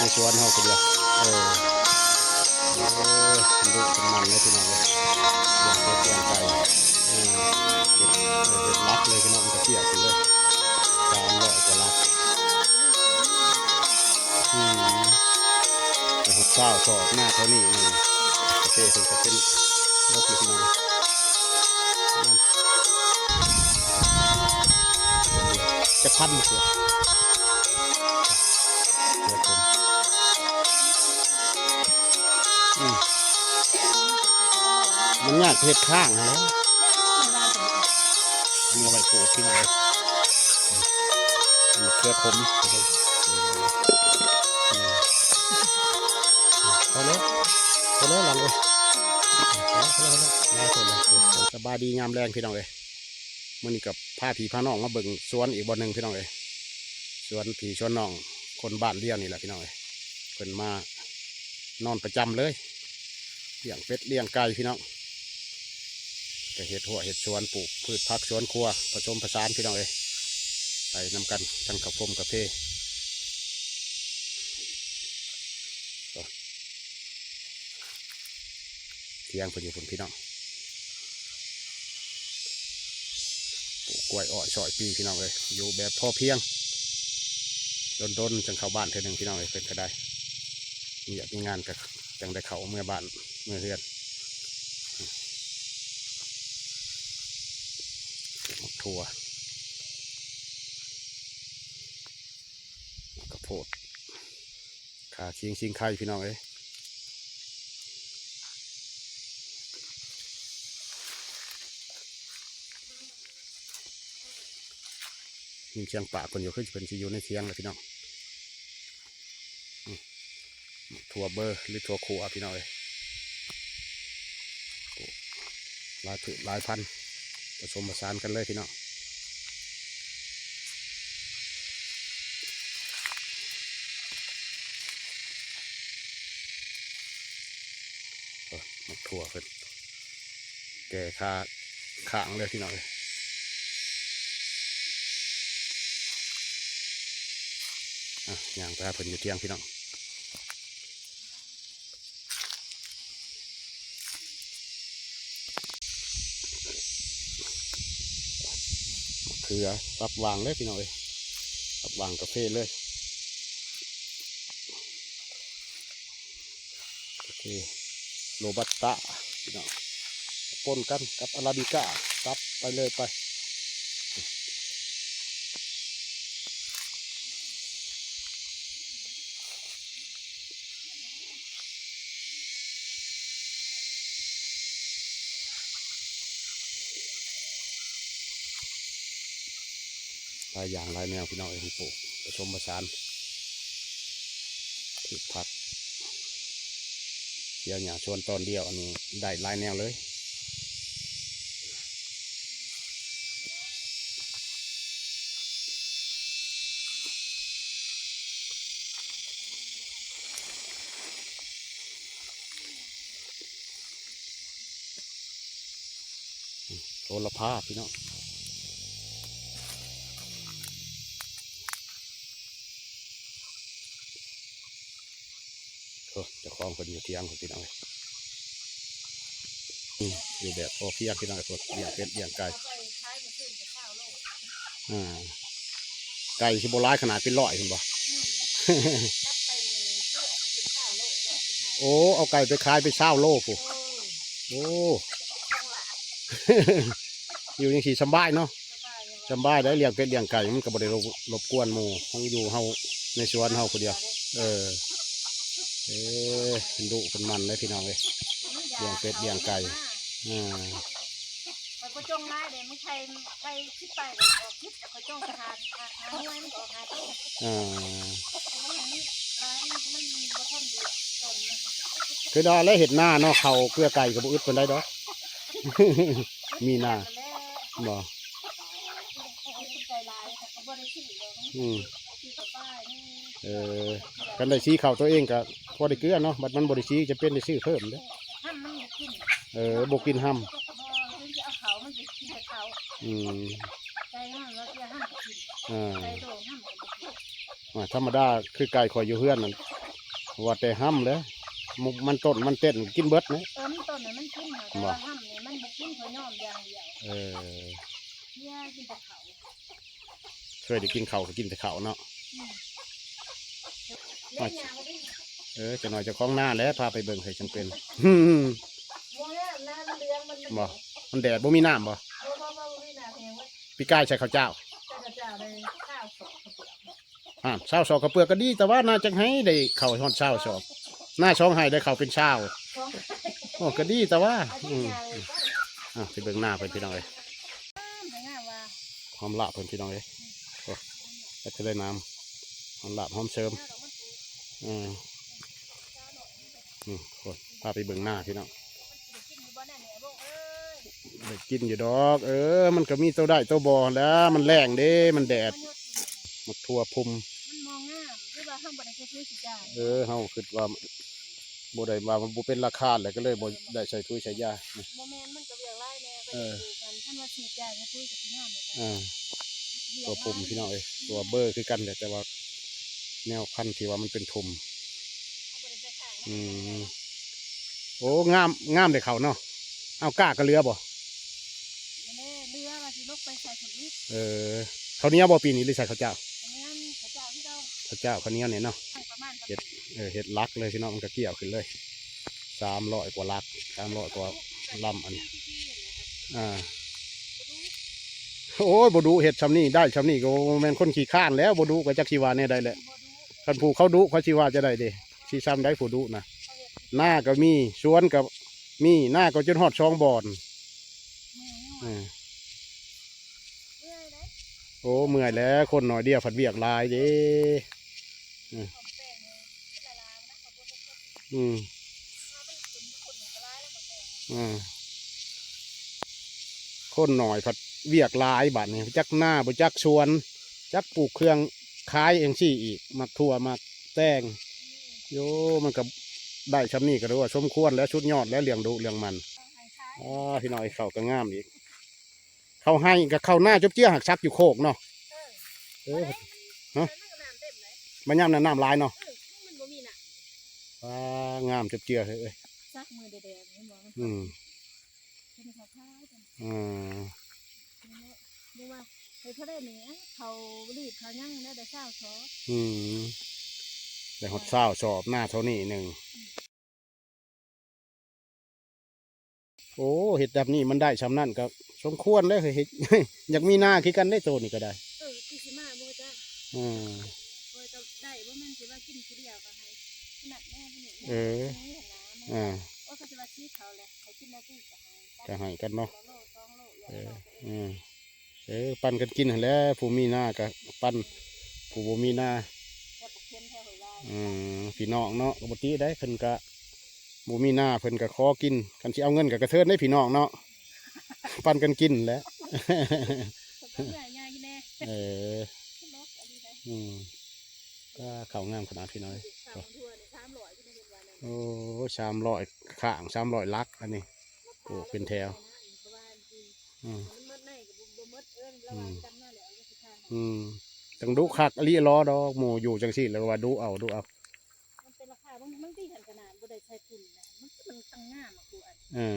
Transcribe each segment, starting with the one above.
ໃນສວນເຮົາຜູ້ດຽວ. ເອີ ເອີ ເປັນດຸເປັນມັນເລີຍພີ່ນ້ອງເອີຍ ລ້ຽງເປັດລ້ຽງໄກ່. ເອີ ເຮັດ ເຮັດຫຼັກເລີຍພີ່ນ້ອງ ກະເຈ້ຍເພິ່ນເລີຍ ສາມຮ້ອຍກວ່າຫຼັກ. ອືມ ຫົກສິບສອບ ໜ້າເທົ່ານີ້ນີ້ ກາເຟເພິ່ນກະເປັນດົກຢູ່ພີ່ນ້ອງ. ຈັກພັນເສືອ ເສືອຜົມ. ອືມ ມັນຍາກເຮັດຂ້າງຫັ້ນແຫຼະ ເອົາໄວ້ປູກພີ່ນ້ອງເອີຍ. ອືມ ເຂືອຂົມ ອືມ ພໍແລ້ວ ພໍແລ້ວຫຼັງເອີຍ ພໍແລ້ວ ພໍແລ້ວ ພໍແລ້ວ. ສະບາຍດີຍາມແລງພີ່ນ້ອງເອີຍ. ມື້ນີ້ກໍພາພີ່ພານ້ອງມາເບິ່ງສວນອີກບ່ອນໜຶ່ງພີ່ນ້ອງເອີຍ ສວນພີ່ສວນນ້ອງ ຄົນບ້ານດຽວນີ້ແຫຼະພີ່ນ້ອງເອີຍ. ເພິ່ນມານອນປະຈຳເລີຍ ລ້ຽງເປັດລ້ຽງໄກ່ພີ່ນ້ອງ ກໍເຮັດຮົ້ວເຮັດສວນ ປູກພືດຜັກສວນຄົວ ປະສົມປະສານພີ່ນ້ອງເອີຍ. ໄປນຳກັນ ທັງເຂົ້າໂພມກາເຟ ຖຽງເພິ່ນຢູ່ພຸ້ນພີ່ນ້ອງ ປູກກ້ວຍອ້ອຍຊອຍປີພີ່ນ້ອງເອີຍ ຢູ່ແບບພໍພຽງ ດົນໆ ຈັ່ງເຂົ້າບ້ານເທື່ອໜຶ່ງພີ່ນ້ອງເອີຍ. ເພິ່ນກໍໄດ້ມີວຽກມີງານ ກໍຈັ່ງໄດ້ເຂົ້າເມືອບ້ານເມືອເຮືອນ. ໝາກຖົ່ວ ກະໂພດ ຂ່າຂິງຊິງໄຄພີ່ນ້ອງເອີຍ. ຍິນສຽງປາກເພິ່ນຢູ່ ຄືເພິ່ນຊິຢູ່ໃນຖຽງແຫຼະພີ່ນ້ອງ. ອືມ ຖົ່ວເບີ ຫຼືຖົ່ວຂົ້ວພີ່ນ້ອງເອີຍ ຫຼາຍພືດຫຼາຍພັນ ປະສົມປະສານກັນເລີຍພີ່ນ້ອງ. ເອີ ໝາກຖົ່ວເພິ່ນແກ່ຄາຄ້າງເລີຍພີ່ນ້ອງເອີຍ. ອ່ະ ຍ່າງໄປຫາເພິ່ນຢູ່ຖຽງພີ່ນ້ອງ. ເຂືອສັບຫວ່າງເລີຍພີ່ນ້ອງເອີຍ ສັບຫວ່າງກາເຟເລີຍ. ໂອເຄ ໂຣບັດຕາພີ່ນ້ອງ ປົນກັນກັບອາຣາບິກາ ສັບໄປເລີຍໄປ. ຫຼາຍຢ່າງຫຼາຍແນວພີ່ນ້ອງເອີຍ ປູກປະສົມປະສານ ພືດຜັກ ເກຍຫຍ້າສວນຕອນດຽວ ອັນນີ້ໄດ້ຫຼາຍແນວເລີຍ. ໂຫລະພາພີ່ນ້ອງ ໂອ້ ເຈົ້າຂອງເພິ່ນຢູ່ຖຽງພຸ້ນພີ່ນ້ອງເອີຍ. ອືມ ຢູ່ແບບພໍພຽງພີ່ນ້ອງເອີຍ ພວກລ້ຽງເປັດລ້ຽງໄກ່. ອ່າ ໄກ່ຊິບໍ່ຫຼາຍຂະໜາດ ເປັນຮ້ອຍພຸ້ນບໍ່? ໂອ້ ເອົາໄກ່ໄປຂາຍເປັນຊາວໂລພຸ້ນ. ໂອ້ ຢູ່ຈັ່ງຊີ້ສຳບາຍເນາະ. ສະບາຍໄດ໋ ລ້ຽງເປັດລ້ຽງໄກ່ ມັນກໍບໍ່ໄດ້ລົບ ລົບກວນໝູ່ ເຮົາຢູ່ເຮົາໃນສວນເຮົາຜູ້ດຽວ. ເອີ ເອີ ເປັນດຸເປັນມັນເດ້ພີ່ນ້ອງເອີຍ ລ້ຽງເປັດລ້ຽງໄກ່. ອືມ ຂ້ອຍບໍ່ຈົ່ງຫຼາຍເດ້ ມັນໄຂ່ໄຂ່ ສິບປາຍກໍອອກສິບ ຂ້ອຍຈົ່ງຫາ ຫາ ຫາໜ່ວຍ ມັນກໍອອກຫ້າໂຕ. ເອີ ຄືວ່າແລ້ວເຮັດນາເນາະ ເຂົ້າເກືອໄກ່ກໍບໍ່ອຶດປານໃດດອກ ມີນາ ບໍ່ ອືມ ເອີ ຄັນໄດ້ສີເຂົ້າຕົວເອງກໍພໍໄດ້ເກືອເນາະ ບັດມັນບໍ່ໄດ້ສີຈຳເປັນໄດ້ຊື້ເພີ່ມເດ້. ເອີ ບໍ່ກິນຮຳ ອືມ ອ່າ ທຳມະດາຄືໄກ່ຂ້ອຍຢູ່ເຮືອນນັ້ນ ວ່າແຕ່ຫ້ຳເດ້ ມັນຕົ້ນມັນເຕັ້ນກິນເບິດເນາະ. ເອີ ມັນຕົ້ນນະມັນກິນ ແຕ່ວ່າຫ້ຳນີ້ມັນບໍ່ກິນ ເຂົາຍອມຢ່າງດຽວ. ເອີ ເພຍກິນແຕ່ເຂົ້າ ເຄີຍໄດ້ກິນເຂົ້າກໍກິນແຕ່ເຂົ້າເນາະ. ອືມ ເອີ ຈັກໜ່ອຍເຈົ້າຂອງນາແຫຼະພາໄປເບິ່ງໃຫ້ຈັ່ງເປັນ. ບໍ່ງາມນາ ມັນເຫຼືອງ ມັນ ບໍ່ ມັນແດດ ບໍ່ມີນ້ຳບໍ່? ບໍ່ ບໍ່ ບໍ່ ບໍ່ມີນ້ຳແຮງເວີຍ. ປີກາຍໃສ່ເຂົ້າເຈົ້າ ໃສ່ເຂົ້າເຈົ້າໄດ້ຊາວສອບເຂົ້າເປືອກ. ອ່າ ຊາວສອບເຂົ້າເປືອກກໍດີ ແຕ່ວ່າໜ້າຈັກໃຫ້ໄດ້ເຂົ້າຮອດຊາວສອບ ນາສອງໄຮ່ໄດ້ເຂົ້າເປັນຊາວ. ໂອ້ ກໍດີແຕ່ວ່າ ອືມ ອ່າ ໄປເບິ່ງນາເພິ່ນພີ່ນ້ອງເອີຍ. ຫອມລາບເພິ່ນພີ່ນ້ອງເອີຍ. ໂອ້ ເຮັດຈະໄດ້ນ້ຳ ຫອມລາບຫອມເສີມ. ເອີ ນີ້ ໂອ້ ພາໄປເບິ່ງນາພີ່ນ້ອງ. ໄດ້ກິນຢູ່ດອກ ເອີ ມັນກໍມີໂຕໄດ້ໂຕບໍ່ແຫຼະ ມັນແລ້ງເດ້ ມັນແດດ. ໝາກຖົ່ວພຸ່ມ ມັນບໍ່ງາມ ຄືວ່າເຮົາບໍ່ໄດ້ໃສ່ປຸ໋ຍສີດຢາ. ເອີ ເຮົາຄິດວ່າບໍ່ໄດ້ວ່າ ມັນບໍ່ເປັນລາຄາແຫຼະ ກໍເລີຍບໍ່ໄດ້ໃສ່ປຸ໋ຍໃສ່ຢາ. ບໍ່ແມ່ນ ມັນກໍວຽກຫຼາຍແດ່ ເອີ ກໍຢາກປູກກັນ ຄັນວ່າສີດຢາໃສ່ປຸ໋ຍກໍຊິງາມແລ້ວ. ເອີ ຖົ່ວພຸ່ມພີ່ນ້ອງເອີຍ ຕົວເບີຄືກັນແຫຼະ ແຕ່ວ່າແນວພັນທີ່ວ່າມັນເປັນພຸ່ມ. ອືມ ໂອ້ ງາມ ງາມເດ້ເຂົ້າເນາະ. ເອົາກ້າກໍເຫຼືອບໍ່? ເຫຼືອ ວ່າຊິລົງໄປໃສ່ພຸ້ນອີກ. ເອີ ເຂົ້າໜຽວບໍ່ປີນີ້ ຫຼືໃສ່ເຂົ້າເຈົ້າ? ເຂົ້າໜຽວ ເຂົ້າເຈົ້າຄືເກົ່າ ເຂົ້າເຈົ້າ ເຂົ້າໜຽວນີ້ເນາະ. ປະມານ ເຮັດ ເອີ ເຮັດຫຼັກເລີຍພີ່ນ້ອງ ມັນກໍກ່ຽວຂຶ້ນເລີຍ ສາມຮ້ອຍກວ່າຫຼັກ ສາມຮ້ອຍກວ່າລຳອັນນີ້. ອ່າ ໂອ້ຍ ບໍ່ດຸ ເຮັດຊ່ຳນີ້ໄດ້ຊ່ຳນີ້ກໍບໍ່ແມ່ນຄົນຂີ້ຄ້ານແລ້ວ ບໍ່ດຸກໍຈັກຊິວ່າແນວໃດແຫຼະ. ຄັນຜູ້ເຂົາດຸເຂົາຊິວ່າຈັ່ງໃດເດ ຊິຊ່ຳໃດຜູ້ດຸນະ. ນາກໍມີ ສວນກໍມີ ນາກໍຈົນຮອດສອງບ່ອນ. ເອີ ໂອ້ ເມື່ອຍແຫຼະ ຄົນໜ້ອຍດຽວພັດວຽກຫຼາຍເດ້. ອືມ ອືມ ອືມ ຄົນໜ້ອຍພັດວຽກຫຼາຍ ບາດນີ້ຈັກນາບໍ່ຈັກສວນ ຈັກປູກເຄື່ອງຂາຍຈັ່ງຊີ້ອີກ ໝາກຖົ່ວໝາກແຕງ. ໂຢ ມັນກໍໄດ້ຊ່ຳນີ້ກໍຖືວ່າສົມຄວນແລ້ວ ສຸດຍອດແລ້ວ ລ້ຽງດຸລ້ຽງໝັ່ນ. ອ້າ ພີ່ນ້ອງເອີຍ ເຂົ້າກໍງາມອີກ. ເຂົ້າໄຮ່ກັບເຂົ້ານາຈົບເຈ້ຍ ຫາກສັກຢູ່ໂຄກເນາະ. ເອີ ເອີ ຮະ ມັນກໍນ້ຳເຕັມເລີຍ ມັນຍາມນັ້ນນ້ຳຫຼາຍເນາະ. ເອີ ມັນບໍ່ມີນ້ຳ. ອ້າ ງາມຈົບເຈ້ຍເຮີ້ຍ ສັກມື້ແດດໆ ເຫັນບໍ່? ອືມ ເປັນຂາວໆ ອືມ ນີ້ແຫຼະ ບໍ່ວ່າໃຫ້ເທົ່າໃດນີ້ ເຂົ້າລີດເຂົ້າຫຍັງແລ້ວໄດ້ຊາວສອບ. ອືມ ໄດ້ຮອດຊາວສອບ ນາເທົ່ານີ້ໜຶ່ງ. ອືມ ໂອ້ ເຮັດແບບນີ້ມັນໄດ້ຊ່ຳນັ້ນກໍສົມຄວນແລ້ວເຮີ້ຍ ເຮັດ ຢາກມີນາຄືກັນເດ້ໂຕນີ້ກໍໄດ້. ເອີ ຄືຊິມາບໍ່ຈັກ. ເອີ ຂ້ອຍກໍໄດ້ ບໍ່ແມ່ນຊິວ່າກິນຜູ້ດຽວກໍໃຫ້ຜູ້ນັ້ນແດ່ຜູ້ນີ້ແດ່. ເອີ ນີ້ຫັ້ນນະ ອ່າ ໂອ້ ກໍຊິວ່າຊິເຂົາແຫຼະ ໃຫ້ກິນແລ້ວຕິ ກໍໃຫ້ກັນເນາະ. ເອີ ເອີ ເອີ ປັນກັນກິນຫັ້ນແຫຼະ ຜູ້ມີນາກໍປັນ ຜູ້ບໍ່ມີນາ. ອືມ ພີ່ນ້ອງເນາະ ກໍບໍ່ຕິໄດ໋ ເພິ່ນກໍບໍ່ມີນາ ເພິ່ນກໍຂໍກິນ ຄັນຊິເອົາເງິນກໍກະເທີນໄດ໋ພີ່ນ້ອງເນາະ ປັນກັນກິນແຫຼະ. ເອີ ອືມ ກໍເຂົ້າງາມຂະໜາດພີ່ນ້ອງ. ໂອ້ ສາມຮ້ອຍຂ້າງ ສາມຮ້ອຍຫຼັກ ອັນນີ້ ໂອ້ ເປັນແຖວ. ອືມ ມັນໝົດໃນກໍບໍ່ໝົດ ເອີ ລະວ່າກັນມາແລ້ວ ອືມ ຈັ່ງດຸຄັກອີ່ຫຼີຫຼໍດອກ ໝູ່ຢູ່ຈັ່ງຊີ້ແລ້ວວ່າດຸເອົາ ດຸເອົາ. ມັນເປັນລາຄາ ບາງ ບາງທີຫັ້ນຂະໜາດບໍ່ໄດ້ໃສ່ຝຸ່ນນະ ມັນ ມັນຕັ້ງງາມອະ ເອີ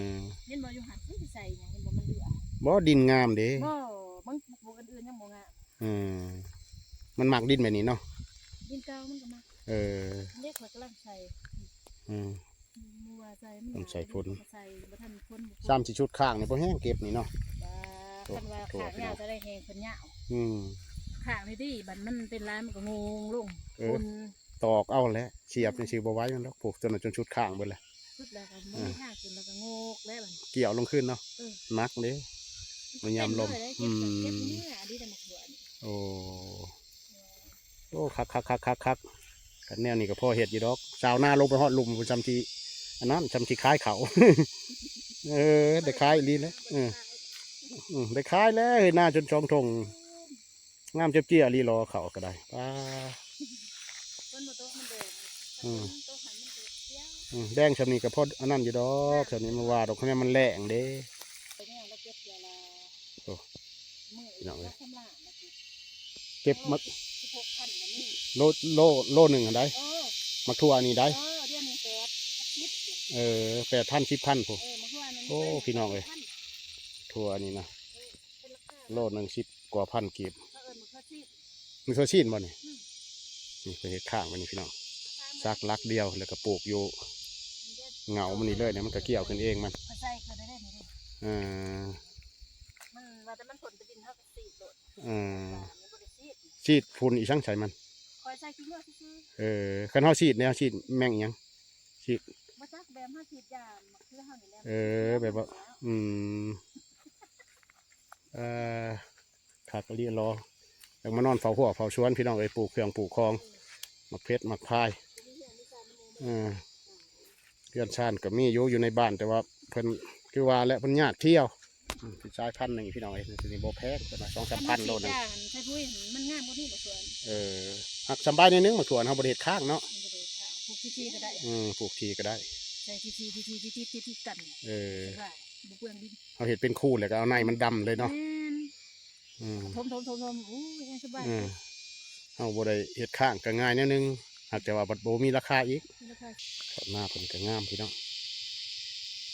ເຫັນບໍ່ ຢູ່ຫັ້ນ ມັນຊິໃສ່ຫຍັງ ເຫັນບໍ່ ມັນເຫຼືອ ບໍ່ ດິນງາມເດ້. ບໍ່ ບາງ ບາງອັນອື່ນຍັງບໍ່ງາມ. ເອີ ມັນມັກດິນແບບນີ້ເນາະ ດິນເກົ່າມັນກໍມັກ. ເອີ ເດັກຂ້ອຍກຳລັງໃສ່ ອືມ ບໍ່ວ່າໃສ່ ມັນ ຕ້ອງໃສ່ຝົນ ໃສ່ບໍ່ທັນຝົນບໍ່ ຊ້ຳຊິຊຸດຂ້າງນີ້ບໍ່ແຮງເກັບນີ້ເນາະ. ວ່າ ໂອ້ ຄັນວ່າຂ້າງຍາວ ໂອ້ ຈະໄດ້ແຮງເພິ່ນຍາວ. ອືມ ຂ້າງນີ້ຕິ ບັດມັນເປັນຫຼາຍມັນກໍໂງງລົງ. ເອີ ຝົນຕອກເອົາແຫຼະ ສຽບຈັ່ງຊີ້ບໍ່ໄຫວມັນດອກ ພວກຕົວນັ້ນຈົນຊຸດຂ້າງເບິດແຫຼະ. ສຸດແລ້ວກໍບໍ່ມີທາງຂຶ້ນ ແລ້ວກໍໂງກແລ້ວບັດນີ້ ກ່ຽວລົງຄືນເນາະ. ເອີ ໜັກເດ້ ມັນຍາມລົມ. ເກັບເລີຍ ເກັບ ອືມ ເກັບເມືອ ອັນນີ້ໄດ້ໝາກບວນ. ໂອ້ ໂອ້ ຄັກໆໆໆໆ ຄັນແນວນີ້ກໍພໍເຮັດຢູ່ດອກ ຊາວນາລົງໄປຮອດລຸ່ມພຸ້ນ ຊ່ຳທີ່ອັນນັ້ນ ຊ່ຳທີ່ຂາຍເຂົ້າ. ເອີ ໄດ້ຂາຍອີ່ຫຼີແຫຼະ. ເອີ ອືມ ໄດ້ຂາຍແລ້ວເຮີ້ຍ ນາຈົນສອງທົ່ງ ງາມເຈັບເຈ້ຍອີ່ຫຼີຫຼໍ ເຂົ້າກໍໄດ້. ປ້າ ຝົນບໍ່ຕົກມັນແດງ ອືມ ຝົນຕົກຫັ້ນມັນກໍຂຽວ. ອືມ ແດງຊ່ຳນີ້ກໍພໍອັນນັ້ນຢູ່ດອກ ຊ່ຳນີ້ບໍ່ວ່າດອກ ຄັນແມ່ນມັນແລ້ງເດ້. ໄປແນວລະເກັບເທື່ອລະ ໂອ້ ມື້ ພີ່ນ້ອງເອີຍ ລະຊຳລະລະເກັບ ເກັບມາ ໂລ ສິບຫົກພັນກໍມີ ໂລ ໂລ ໂລໜຶ່ງຫັ້ນໃດ. ເອີ ໝາກຖົ່ວນີ້ໃດ ເອີ ດຽວນີ້ແປດ ສິບ ເອີ ແປດພັນ ສິບພັນພຸ້ນ ເອີ ໝາກຖົ່ວນັ້ນ ໂອ້ ເປັນ ພີ່ນ້ອງເອີຍ ພັນ ຖົ່ວນີ້ນະ ເອີ ເປັນລາຄາ ໂລໜຶ່ງ ສິບກວ່າພັນກີບ ເຂົາເອີ້ນໝາກຖົ່ວຊີນ ໝາກຖົ່ວຊີນບໍ່ນີ້ ອືມ ນີ້ເພິ່ນເຮັດຄ້າງໄວ້ນີ້ ພີ່ນ້ອງ ສັກຫຼັກດຽວ ແລ້ວກໍປູກຢູ່ ເຫງົາມັນນີ້ເລີຍນີ້ ມັນກໍກ່ຽວຂຶ້ນເອງມັນ ຂ້ອຍໃສ່ເກີດໄດ້ເດ້ນີ້ເດ້ ເອີ ມັນວ່າແຕ່ມັນພົ້ນແຕ່ດິນ ເຮົາກໍສີດໂລດ ເອີ ມັນບໍ່ໄດ້ສີດ ສີດຝຸ່ນອີ່ຫຍັງໃສ່ມັນ ຂ້ອຍໃສ່ຂີ້ງົວຊື່ໆ ເອີ ຄັນເຮົາສີດນີ້ ເຮົາສີດແມ່ງອີ່ຫຍັງ ສີດ ບໍ່ຈັກ ແບບເຮົາສີດຢາໝາກເຂືອເຮົານີ້ແຫຼະ ເອີ ແບບວ່າ ອືມ ເອີ ຄັກອີ່ຫຼີຫຼໍ ຢາກມານອນເຝົ້າຮົ້ວເຝົ້າສວນ ພີ່ນ້ອງເອີຍ ປູກເຄື່ອງປູກຂອງ ໝາກເຜັດໝາກພາຍ ເອີ ເຮືອນຊານກໍມີຢູ່ ຢູ່ໃນບ້ານ ແຕ່ວ່າເພິ່ນຄືວ່າແຫຼະ ເພິ່ນຍາກທ່ຽວ ອືມ ເປັນສາຍພັນໜຶ່ງ ພີ່ນ້ອງເອີຍ ໂຕນີ້ບໍ່ແພງ ເພິ່ນວ່າ ສອງສາມພັນໂລໜຶ່ງ ໃສ່ປຸ໋ຍມັນງາມກວ່ານີ້ບໍ່ສວນ ເອີ ຫາກສຳບາຍໜ້ອຍໜຶ່ງໝາກຖົ່ວເຮົາບໍ່ໄດ້ເຮັດຄ້າງເນາະ ມັນບໍ່ໄດ້ເຮັດຄ້າງ ປູກທີ່ໆກໍໄດ້ ອືມ ປູກທີ່ກໍໄດ້ ໃສ່ທີ່ໆ ທີ່ໆ ຕິດໆກັນ ເອີ ສະບາຍ ບໍ່ເປືອງດິນ ເຮົາເຮັດເປັນຄູແລ້ວກໍເອົາໃນມັນດຳເລີຍເນາະ ແມ່ນ ອືມ ຖົມໆໆໆ ໂອ້ຍ ສະບາຍ ອືມ ເຮົາບໍ່ໄດ້ເຮັດຄ້າງກໍງ່າຍແນວໜຶ່ງ ຫາກແຕ່ວ່າບັດບໍ່ມີລາຄາອີກ ມີລາຄາ ເຂົ້ານາເພິ່ນກໍງາມ ພີ່ນ້ອງ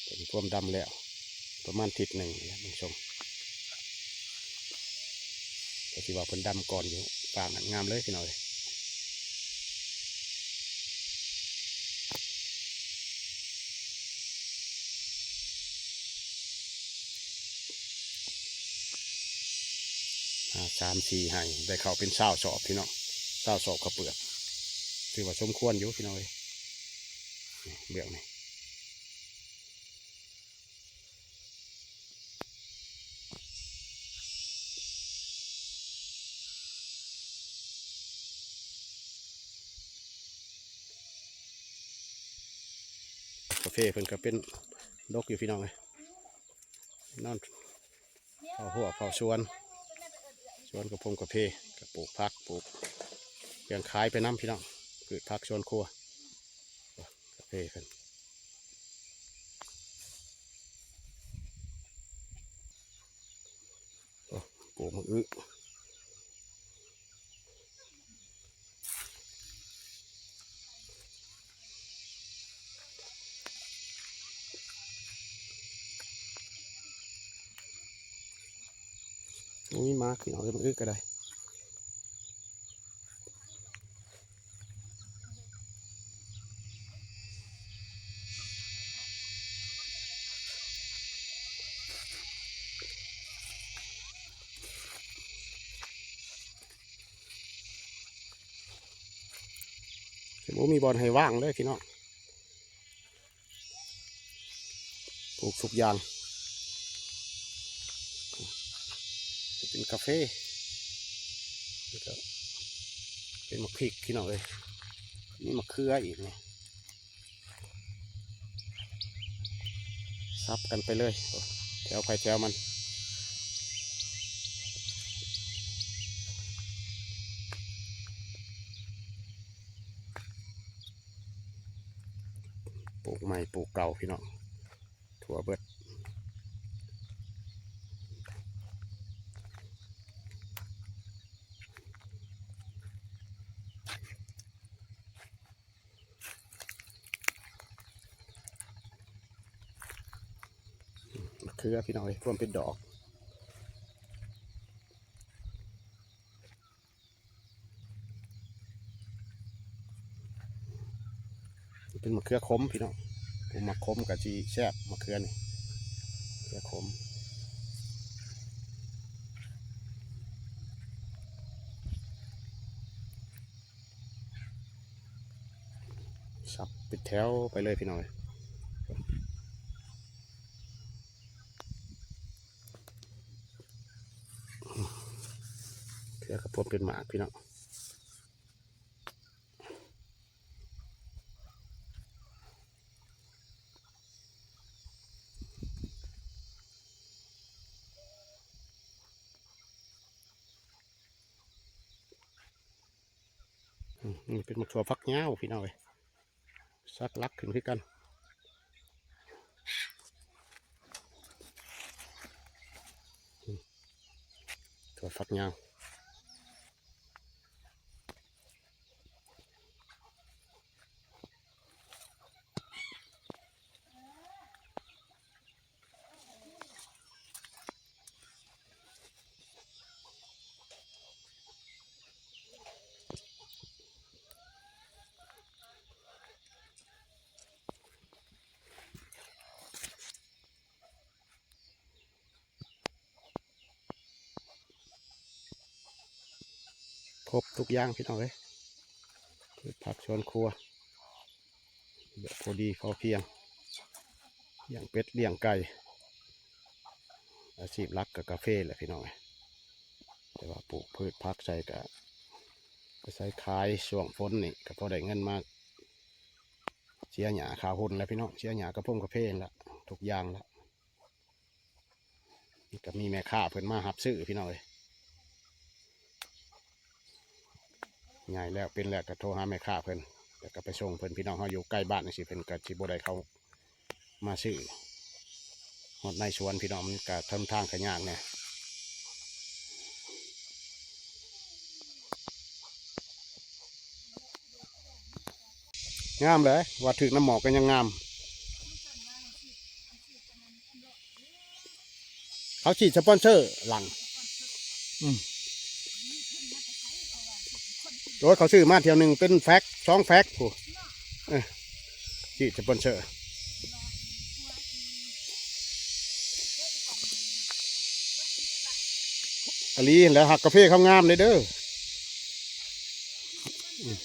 ເປັນພວມດຳແລ້ວ ປະມານທິດໜຶ່ງນີ້ແຫຼະ ທ່ານຜູ້ຊົມ ກໍຊິວ່າເພິ່ນດຳກ່ອນຢູ່ ຟາງນັ້ນງາມເລີຍ ພີ່ນ້ອງເອີຍ. ຫ້າ ສາມ ສີ່ ໄຮ່ ໄດ້ເຂົ້າເປັນຊາວສອບ ພີ່ນ້ອງ ຊາວສອບເຂົ້າເປືອກ ຖືວ່າສົມຄວນຢູ່ ພີ່ນ້ອງເອີຍ ນີ້ ເບື້ອງນີ້ ກາເຟເພິ່ນກໍເປັນດົກຢູ່ ພີ່ນ້ອງເອີຍ ນອນເຝົ້າຮົ້ວເຝົ້າສວນ ສວນກະພົງກາເຟ ກໍປູກຜັກ ປູກຫຍັງຂາຍໄປນຳ ພີ່ນ້ອງ ພືດຜັກສວນຄົວ ກາເຟເພິ່ນ ໂອ້ ປູກໝາກອຶ ບໍ່ມີໝາກ ພີ່ນ້ອງເອີຍ ໝາກອຶກໍໄດ້. ບໍ່ມີບ່ອນໃຫ້ວາງເລີຍ ພີ່ນ້ອງ. ປູກທຸກຢ່າງ ເປັນກາເຟ ແລ້ວກໍເປັນໝາກພິກ ພີ່ນ້ອງເອີຍ ມີໝາກເຂືອອີກນີ້ ສັບກັນໄປເລີຍ ແຖວໃຜແຖວມັນ. ປູກໃໝ່ປູກເກົ່າ ພີ່ນ້ອງ ທົ່ວເບິດ ມະເຂືອ ພີ່ນ້ອງເອີຍ ພວມເປັນດອກ. ເປັນມະເຂືອຂົມ ພີ່ນ້ອງ ຜູ້ມັກຂົມກໍຊິແຊບ ມະເຂືອນີ້ ເຂືອຂົມ ສັບເປັນແຖວໄປເລີຍ ພີ່ນ້ອງເອີຍ. ເຂືອກະພວມເປັນໝາກ ພີ່ນ້ອງ ອືມ ນີ້ເປັນໝາກຖົ່ວຝັກຍາວ ພີ່ນ້ອງເອີຍ. ສັກຫຼັກຂຶ້ນຄືກັນ ອືມ ຖົ່ວຝັກຍາວ. ຄົບທຸກຢ່າງພີ່ນ້ອງເອີຍ ພືດຜັກສວນຄົວ ແບບພໍດີພໍພຽງ ລ້ຽງເປັດລ້ຽງໄກ່ ອາຊີບຫຼັກກໍກາເຟແຫຼະພີ່ນ້ອງເອີຍ ແຕ່ວ່າປູກພືດຜັກໃສ່ກໍ ກໍໃສ່ຂາຍ ຊ່ວງຝົນນີ້ກໍພໍໄດ້ເງິນມາເສຍຫຍ້າຄ່າຮຸ້ນແຫຼະພີ່ນ້ອງ ເສຍຫຍ້າກະພົງກາເຟຫັ້ນລະ ທຸກຢ່າງລະ. ກໍມີແມ່ຄ້າເພິ່ນມາຮັບຊື້ພີ່ນ້ອງເອີຍ ໃຫຍ່ແລ້ວເປັນແລ້ວກໍໂທຫາແມ່ຄ້າເພິ່ນ ແລ້ວກໍໄປສົ່ງເພິ່ນ ພີ່ນ້ອງເຮົາຢູ່ໃກ້ບ້ານຈັ່ງຊີ້ ເພິ່ນກໍຊິບໍ່ໄດ້ເຂົ້າມາຊື້ຮອດໃນສວນພີ່ນ້ອງ ມັນກໍເທິງທາງກໍຍາກແດ່. ງາມເລີຍ ວ່າຖືກນ້ຳໝອກກໍຍັງງາມ ເຂົາສີດສະປອນເຊີຫຼັງ ອືມ ໂອ້ຍ ເຂົາຊື້ມາຖ້ຽວໜຶ່ງເປັນແຟັກ ສອງແຟັກພຸ້ນ ເອີ ສີດສະປອນເຊີ ອີ່ຫຼີຫັ້ນແຫຼະ ຮັກກາເຟເຂົາງາມເດ້ ເດີ. ອືມ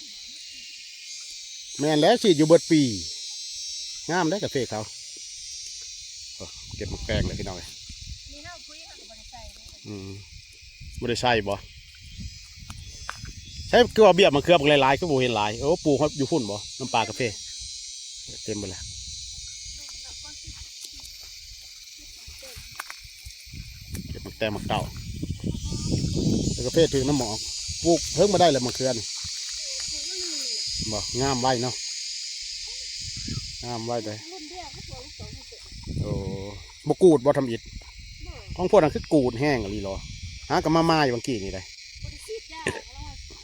ແມ່ນແລ້ວ ສີດຢູ່ເບິດປີ ງາມເດ້ກາເຟເຂົາ. ໂອ້ ເກັບໝາກແຕງເລີຍພີ່ນ້ອງເອີຍ ນີ້ເຮົາປຸ໋ຍເຮົາກໍບໍ່ໄດ້ໃສ່ເດ້ ອືມ ບໍ່ໄດ້ໃສ່ບໍ່? ໃສ່ ຄືວ່າບຽບມະເຂືອບັກຫຼາຍໆ ຄືບໍ່ເຫັນຫຼາຍ? ໂອ້ ປູກຮອດຢູ່ພຸ້ນບໍ່? ນຳປ່າກາເຟ ເຕັມເບິດແລ້ວ. ເກັບໝາກແຕງໝາກເຕົ້າ ແລ້ວກາເຟຖືກນ້ຳໝອກ ປູກເຖິງບໍ່ໄດ້ແລ້ວມະເຂືອນີ້ ບໍ່ ງາມໄວເນາະ ງາມໄວເດ້. ໂອ້ ບໍ່ກູດບໍ່ທຳອິດ ຂອງພວກນັ້ນຄືກູດແຮງອີ່ຫຼີເນາະ ຫາກໍມາມາຍບາງກີ້ນີ້ໄດ໋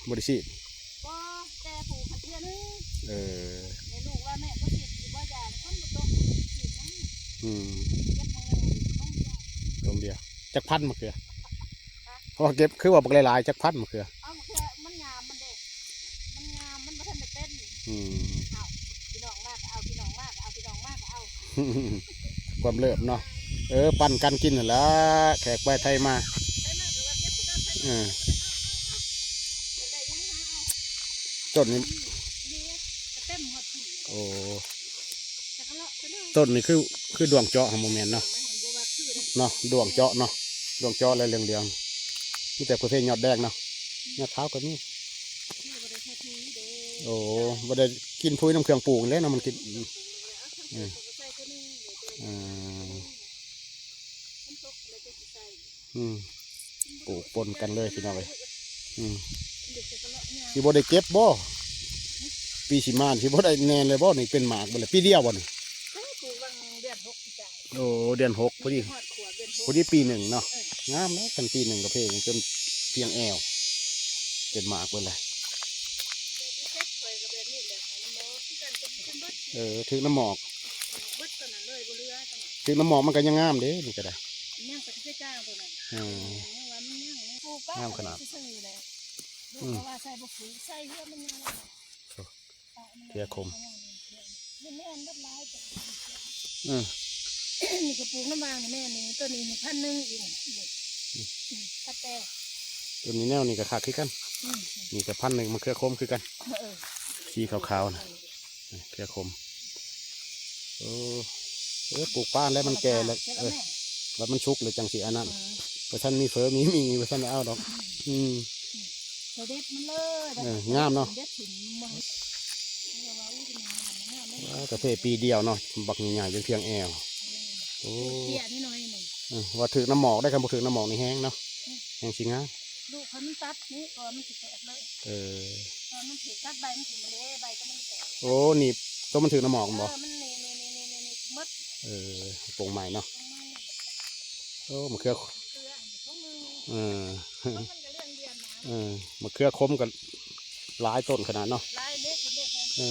ບໍ່ໄດ້ສີດ ບໍ່ ແຕ່ປູກເທື່ອໜຶ່ງ ເອີ ແມ່ລູກວ່າແມ່ບໍ່ສີດ ບໍ່ຢາ ມັນບໍ່ຕົກ ສີດຫຍັງ ອືມ ເກັບມື້ໜຶ່ງ ຕົງດຽວ ຈັກພັນມະເຂືອ? ຮະ ເພາະວ່າເກັບ ຄືວ່າບັກຫຼາຍໆ ຈັກພັນມະເຂືອ? ເອົາ ມະເຂືອມັນງາມມັນເດ້ ມັນງາມ ມັນບໍ່ທັນໄດ້ເປັນ ອືມ ເອົາ ພີ່ນ້ອງມາກໍເອົາ ພີ່ນ້ອງມາກໍເອົາ ພີ່ນ້ອງມາກໍເອົາ ຄວາມເລີບເນາະ ເອີ ປັນກັນກິນຫັ້ນລະ ແຂກໄປໄທມາ ເອີ ຕົ້ນນີ້ ໂອ້ ຕົ້ນນີ້ຄື ຄືດວງເຈາະຫັ້ນບໍ່ແມ່ນເນາະ ເນາະ ດວງເຈາະເນາະ ດວງເຈາະແລ້ວເຫຼືອງໆ ມີແຕ່ປະເພດຍອດແດງເນາະ ຍອດຂາວກໍມີ ໂອ້ ບໍ່ໄດ້ກິນປຸ໋ຍນຳເຄື່ອງປູກແລ້ວເນາະ ມັນກິນ ອືມ ອືມ ອືມ ປູກປົນກັນເລີຍພີ່ນ້ອງເອີຍ ອືມ ຊິບໍ່ໄດ້ເກັບບໍ່? ປີຊິມາຊິບໍ່ໄດ້ແນ່ນເລີຍບໍ່ນີ້? ເປັນໝາກເບິດແລ້ວ ປີດຽວບໍ່ນີ້? ເອີ ປູກຫວ່າງເດືອນຫົກປີກາຍ ໂອ້ ເດືອນຫົກພໍດີ ຮອດຂວບເດືອນຫົກ ພໍດີປີໜຶ່ງເນາະ ເອີ ງາມເນາະ ຄັນປີໜຶ່ງກໍເພງຈົນພຽງແອວ ເປັນໝາກເບິດແລ້ວ ເອີ ຖືກນ້ຳໝອກ ເບິດຕອນນັ້ນເລີຍ ບໍ່ເຫຼືອຕອນນັ້ນ ຖືກນ້ຳໝອກມັນກໍຍັງງາມເດ້ ນີ້ກໍໄດ້ ຍັງປະເທດກາງຕອນນັ້ນ ເອີ ຍັງວ່າມັນຍັງ ປູກປະ ງາມຂະໜາດ ຊື່ໆແຫຼະ ອືມ ເພາະວ່າໃສ່ບໍ່ຖືກ ໃສ່ເຮືອມັນຍັງ ເພຍຂົມ ນີ້ແມ່ນເບິດຫຼາຍ ເອີ ນີ້ກໍປູກນ້ຳຫວ່າງນີ້ແມ່ນນີ້ ຕົວນີ້ນີ້ພັນໜຶ່ງອີກນີ້ ອືມ ອືມ ກະແຕ ຕົວນີ້ແນວນີ້ກໍຄັກຄືກັນ ອືມ ນີ້ກໍພັນໜຶ່ງ ມະເຂືອຂົມຄືກັນ ເອີ ສີຂາວໆນະ ເອີ ເຂືອຂົມ ເອີ ເອີ ປູກປານແລ້ວມັນແກ່ແລ້ວ ເອີ ບັດມັນສຸກແລ້ວຈັ່ງຊິອັນນັ້ນ ອືມ ບໍ່ທັນມີເຝີມີໝີ່ ບໍ່ທັນໄດ້ເອົາດອກ ອືມ ອືມ ເອີ ງາມເນາະ ເດັດຖິ້ມ ເອີ ກາເຟປີດຽວເນາະ ບັກໃຫຍ່ໆ ຈົນພຽງແອວ ເອີ ໂອ້ ເຕ້ຍໜ້ອຍໜຶ່ງ ເອີ ວ່າຖືກນ້ຳໝອກໄດ໋ ຄັນບໍ່ຖືກນ້ຳໝອກນີ້ແຮງເນາະ ອືມ ແຮງຊິງາມ ລູກເຂົາມັນຕັດນີ້ກ່ອນມັນຊິແຕກເລີຍ ເອີ ຕອນມັນຖືກຕັດໃບມັນຂຶ້ນມາເລີຍ ໃບກໍມັນແຕກ ໂອ້ ນີ້ ຕົວມັນຖືກນ້ຳໝອກແມ່ນບໍ່? ເອີ ມັນນີ້ໆໆໆໆໝົດ ເອີ ປົງໃໝ່ເນາະ ປົງໃໝ່ ໂອ້ ມະເຂືອ ເຂືອອັນນີ້ປົງໜຶ່ງ ເອີ ມັນກໍເລື່ອງດຽວນະ ເອີ ມະເຂືອຂົມກໍຫຼາຍຕົ້ນຂະໜາດເນາະ ຫຼາຍເດ້ ເພິ່ນເດ້ ເອີ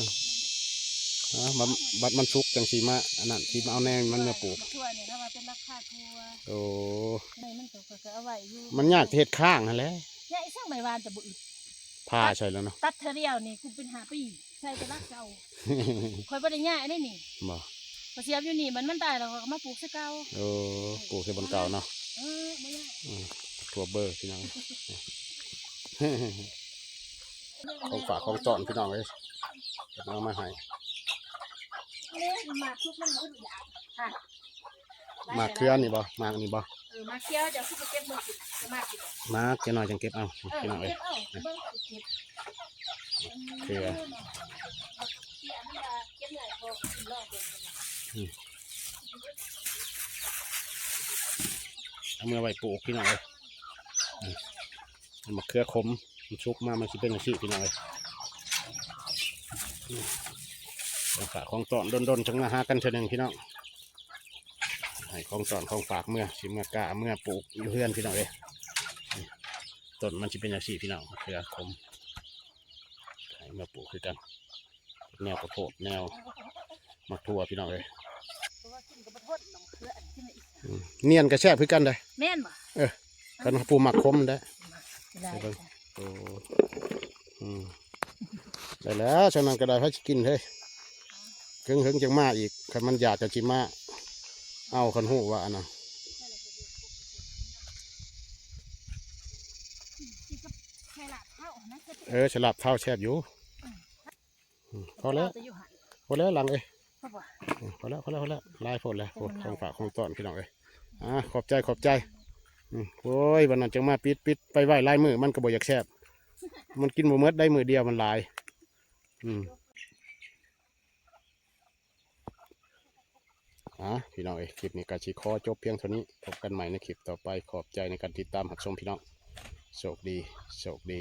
ອາ ບັດ ບັດມັນສຸກຈັ່ງຊິມາອັນນັ້ນ ຊິມາເອົາແນວມັນມາປູກ ມະເຂືອນີ້ເຂົາວ່າເປັນລາຄາກວ່າ ໂອ້ ໃນມັນກໍ ຂ້ອຍກໍເອົາໄວ້ຢູ່ ມັນຍາກແຕ່ເຮັດຄ້າງຫັ້ນແຫຼະ ຍາກອີ່ຫຍັງ ໄມ້ຫວ່ານຈະບໍ່ອຶດ ຜ່າໃສ່ແລ້ວເນາະ ຕັດເທື່ອດຽວນີ້ ກູເປັນຫ້າປີ ໃສ່ແຕ່ຫຼັກເກົ່າ ຂ້ອຍບໍ່ໄດ້ຍ້າຍເດ້ນີ້ ບໍ່ ຂ້ອຍສຽບຢູ່ນີ້ ມັນ ມັນຕາຍແລ້ວ ຂ້ອຍກໍມາປູກໃສ່ເກົ່າ ໂອ້ ປູກໃສ່ບ່ອນເກົ່າເນາະ ເອີ ບໍ່ຍາກ ອືມ ຖົ່ວເບີ ພີ່ນ້ອງ ເອີ ມັນກໍເລື່ອງ ຂອງຝາກຂອງຕ້ອນພີ່ນ້ອງເອີຍ ເພິ່ນເອົາມາໃຫ້. ໝາກເຂືອນີ້ບໍ່? ໝາກນີ້ບໍ່? ເອີ ໝາກຂຽວເຈົ້າຄືບໍ່ເກັບເບິ່ງ ໝາກເກັບໜ້ອຍຈັ່ງເກັບເອົາ ເອີ ພີ່ນ້ອງເອີຍ. ເກັບເອົາ ເບິ່ງເກັບ ເຂືອ ອືມ ເອົາເມືອໄວ້ປູກພີ່ນ້ອງເອີຍ. ອືມ ໝາກເຂືອຂົມ ມັນສຸກມາມັນຊິເປັນຈັ່ງຊີ້ພີ່ນ້ອງເອີຍ. ອືມ ຂອງຝາກຂອງຕ້ອນ ດົນໆ ຈັ່ງມາຫາກັນເທື່ອໜຶ່ງພີ່ນ້ອງ ໃຫ້ຂອງຕ້ອນຂອງຝາກເມືອ ຊິເມືອກ້າເມືອປູກຢູ່ເຮືອນພີ່ນ້ອງເອີຍ. ອືມ ຕົ້ນມັນຊິເປັນຈັ່ງຊີ້ພີ່ນ້ອງ ເຂືອຂົມ ໃຫ້ເມືອປູກຄືກັນ ແນວກະໂພດ ແນວໝາກຖົ່ວພີ່ນ້ອງເອີຍ. ອືມ ໜຽນກໍແຊບຄືກັນເດ້. ແມ່ນບໍ່? ເອີ ຄັນຜູ້ມັກຂົມເດ້. ໄດ້ ເບິ່ງ ໂອ້ ອືມ ໄດ້ແລ້ວ ຊ່ຳນັ້ນກໍໄດ້ ໃຜຊິກິນເຮີ້ຍ ເຖິງເຫິງຈັ່ງມາອີກ ຄັນມັນຢາກກໍຊິມາເອົາ ຄັນຮູ້ວ່າອັນນັ້ນ. ເອີ ໃສ່ລາບເທົາແຊບຢູ່. ອືມ ພໍແລ້ວ ພໍແລ້ວຫຼັງເອີຍ ພໍແລ້ວ ພໍແລ້ວ ພໍແລ້ວ ຫຼາຍໂພດແລ້ວ ຂອງຝາກຂອງຕ້ອນພີ່ນ້ອງເອີຍ. ອ່າ ຂອບໃຈ ຂອບໃຈ. ອືມ ໂອ້ຍ ວັນນັ້ນຈັ່ງມາປິດ ປິດໄປໄວ້ຫຼາຍມື້ ມັນກໍບໍ່ຢາກແຊບ ມັນກິນບໍ່ໝົດໄດ໋ ມື້ດຽວມັນຫຼາຍ. ອືມ ອ່າ ພີ່ນ້ອງເອີຍ ຄລິບນີ້ກໍຊິຂໍຈົບພຽງເທົ່ານີ້ ພົບກັນໃໝ່ໃນຄລິບຕໍ່ໄປ. ຂອບໃຈໃນການຕິດຕາມຮັບຊົມພີ່ນ້ອງ ໂຊກດີ ໂຊກດີ.